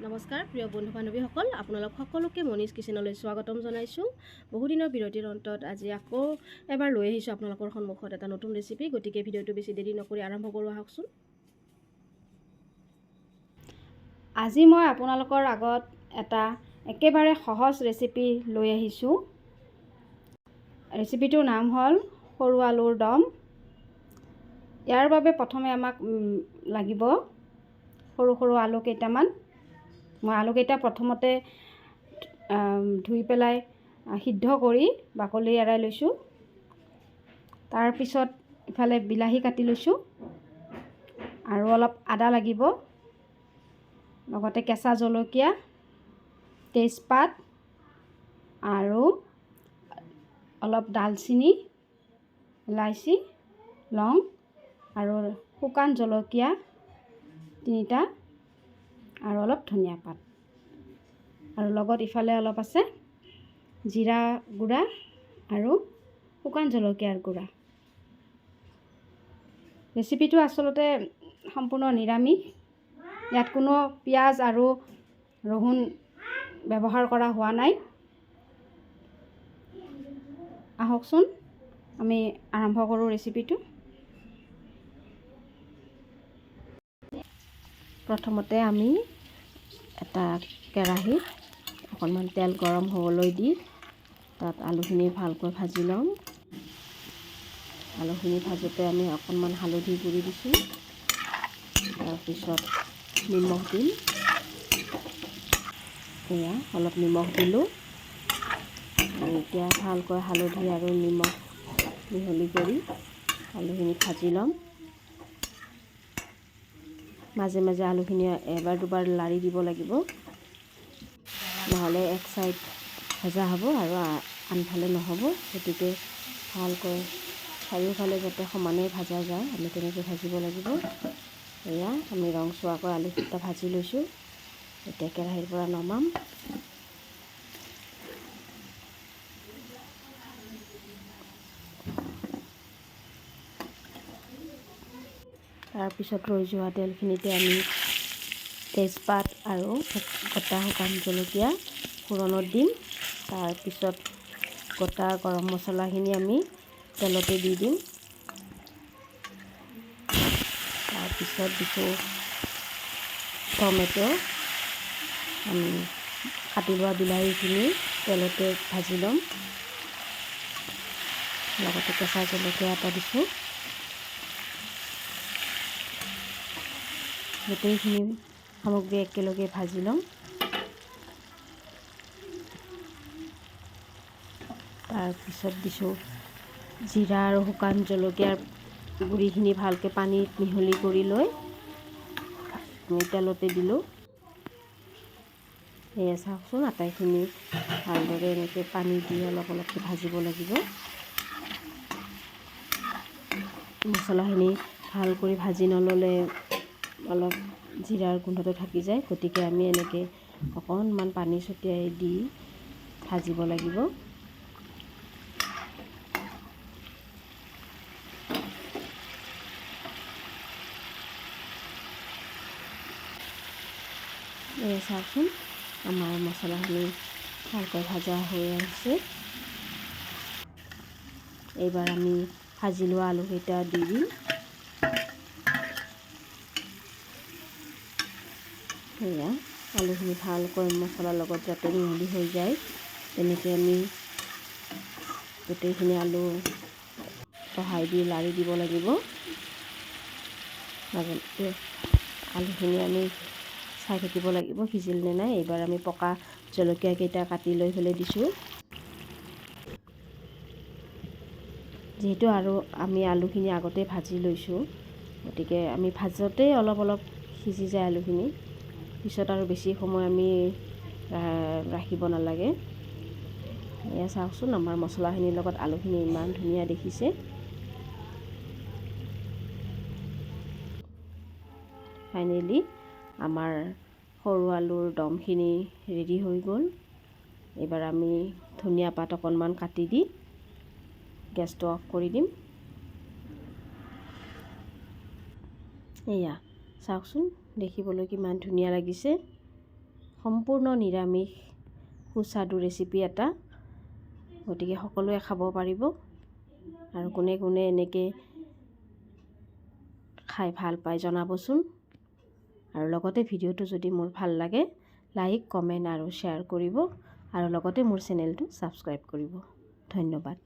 নমস্কাৰ প্ৰিয় বন্ধু বান্ধৱীসকল, আপোনালোক সকলোকে মনিজ কিচেনলৈ স্বাগতম জনাইছোঁ। বহুদিনৰ বিৰতিৰ অন্তত আজি আকৌ এবাৰ লৈ আহিছোঁ আপোনালোকৰ সন্মুখত এটা নতুন ৰেচিপি। গতিকে ভিডিঅ'টো বেছি দেৰি নকৰি আৰম্ভ কৰোঁ আহকচোন। আজি মই আপোনালোকৰ আগত এটা একেবাৰে সহজ ৰেচিপি লৈ আহিছোঁ। ৰেচিপিটোৰ নাম হ'ল সৰু আলুৰ দম। ইয়াৰ বাবে প্ৰথমে আমাক লাগিব সৰু সৰু আলু কেইটামান। মই আলুকেইটা প্ৰথমতে ধুই পেলাই সিদ্ধ কৰি বাকলি এৰাই লৈছোঁ। তাৰপিছত ইফালে বিলাহী কাটি লৈছোঁ আৰু অলপ আদা লাগিব, লগতে কেঁচা জলকীয়া, তেজপাত আৰু অলপ ডালচিনি, ইলাচি, লং আৰু শুকান জলকীয়া তিনিটা আৰু অলপ ধনিয়া পাত, আৰু লগত ইফালে অলপ আছে জিৰা গুড়া আৰু শুকান জলকীয়াৰ গুড়া। ৰেচিপিটো আচলতে সম্পূৰ্ণ নিৰামিষ। ইয়াত কোনো পিঁয়াজ আৰু ৰহুন ব্যৱহাৰ কৰা হোৱা নাই। আহকচোন আমি আৰম্ভ কৰোঁ ৰেচিপিটো। প্ৰথমতে আমি এটা কেৰাহীত অকণমান তেল গৰম হ'বলৈ দি তাত আলুখিনি ভালকৈ ভাজি ল'ম। আলুখিনি ভাজোঁতে আমি অকণমান হালধি গুড়ি দিছোঁ, তাৰপিছত নিমখ দিম। এয়া অলপ নিমখ দিলোঁ। এতিয়া ভালকৈ হালধি আৰু নিমখ মিহলি কৰি আলুখিনি ভাজি ল'ম। মাজে মাজে আলুখিনি এবাৰ দুবাৰ লাৰি দিব লাগিব, নহ'লে এক চাইড ভজা হ'ব আৰু আনফালে নহ'ব। গতিকে ভালকৈ চাৰিওফালে যাতে সমানে ভাজা যায় আমি তেনেকৈ ভাজিব লাগিব। এয়া আমি ৰং চোৱাকৈ আলুকেইটা ভাজি লৈছোঁ। এতিয়া কেৰাহীৰ পৰা নমাম। তাৰপিছত ৰৈ যোৱা তেলখিনিতে আমি তেজপাত আৰু গোটা শুকান জলকীয়া ফোৰণত দিম। তাৰপিছত গোটা গৰম মছলাখিনি আমি তেলতে দি দিম। তাৰপিছত দিছোঁ টমেট', আমি কাটি লোৱা বিলাহীখিনি তেলতে ভাজি ল'ম। লগতে কেঁচা জলকীয়া এটা দিছোঁ। গোটেইখিনি সামগ্ৰী একেলগে ভাজি ল'ম। তাৰপিছত দিছোঁ জিৰা আৰু শুকান জলকীয়াৰ গুড়িখিনি ভালকৈ পানীত মিহলি কৰি লৈ আমি তেলতে দিলোঁ। এয়া চাওকচোন, আটাইখিনি ভালদৰে এনেকৈ পানী দি অলপ অলপকৈ ভাজিব লাগিব। মছলাখিনি ভাল কৰি ভাজি নল'লে অলপ জিৰাৰ গোন্ধটো থাকি যায়, গতিকে আমি এনেকৈ অকণমান পানী ছটিয়াই দি ভাজিব লাগিব। এয়া চাওকচোন, আমাৰ মছলাখিনি ভালকৈ ভাজা হৈ আহিছে। এইবাৰ আমি ভাজি লোৱা আলুকেইটা দি দিম। এয়া আলুখিনি ভালকৈ মছলাৰ লগত যাতে মিহলি হৈ যায় তেনেকৈ আমি গোটেইখিনি আলু সহায় দি লাৰি দিব লাগিব। মাজতে আলুখিনি আমি চাই থাকিব লাগিব সিজিল নে নাই। এইবাৰ আমি পকা জলকীয়াকেইটা কাটি লৈ পেলাই দিছোঁ। যিহেতু আৰু আমি আলুখিনি আগতে ভাজি লৈছোঁ, গতিকে আমি ভাজোঁতেই অলপ অলপ সিজি যায় আলুখিনি। পিছত আৰু বেছি সময় আমি ৰাখিব নালাগে। এয়া চাওকচোন, আমাৰ মছলাখিনিৰ লগত আলুখিনি ইমান ধুনীয়া দেখিছে। ফাইনেলি আমাৰ সৰু আলুৰ দমখিনি ৰেডি হৈ গ'ল। এইবাৰ আমি ধনিয়া পাত অকণমান কাটি দি গেছটো অফ কৰি দিম। এয়া চাওকচোন, দেখিবলৈ কিমান ধুনীয়া লাগিছে। সম্পূৰ্ণ নিৰামিষ সুস্বাদু ৰেচিপি এটা। গতিকে সকলোৱে খাব পাৰিব। আৰু কোনে কোনে এনেকৈ খাই ভাল পায় জনাবচোন। আৰু লগতে ভিডিঅ'টো যদি মোৰ ভাল লাগে, লাইক, কমেণ্ট আৰু শ্বেয়াৰ কৰিব আৰু লগতে মোৰ চেনেলটো ছাবস্ক্ৰাইব কৰিব। ধন্যবাদ।